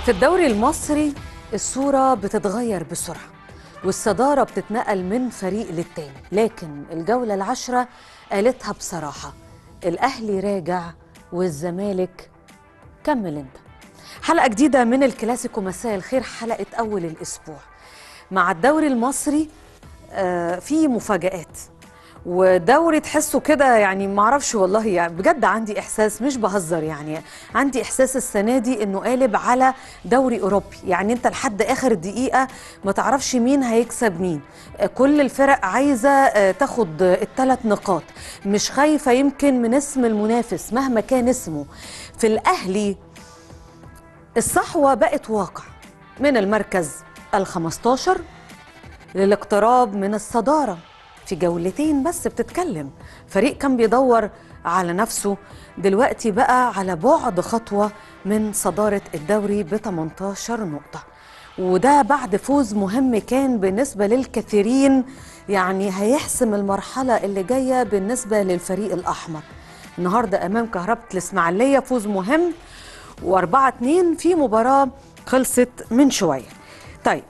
في الدوري المصري الصورة بتتغير بسرعة والصدارة بتتنقل من فريق للتاني، لكن الجولة العاشرة قالتها بصراحة: الأهلي راجع والزمالك كمل انت. حلقة جديدة من الكلاسيكو، مساء الخير، حلقة أول الأسبوع مع الدوري المصري. في مفاجآت ودوري تحسه كده، يعني معرفش والله، يعني بجد عندي إحساس، مش بهزر، يعني عندي إحساس السنة دي إنه قالب على دوري أوروبي. يعني أنت لحد آخر دقيقة ما تعرفش مين هيكسب مين، كل الفرق عايزة تاخد الثلاث نقاط، مش خايفة يمكن من اسم المنافس مهما كان اسمه. في الأهلي الصحوة بقت واقع، من المركز ال15 للاقتراب من الصدارة في جولتين بس. بتتكلم فريق كان بيدور على نفسه، دلوقتي بقى على بعد خطوة من صدارة الدوري ب 18 نقطة، وده بعد فوز مهم كان بالنسبة للكثيرين، يعني هيحسم المرحلة اللي جاية بالنسبة للفريق الأحمر. النهاردة أمام كهربة الإسماعيلية فوز مهم و4-2 في مباراة خلصت من شوية. طيب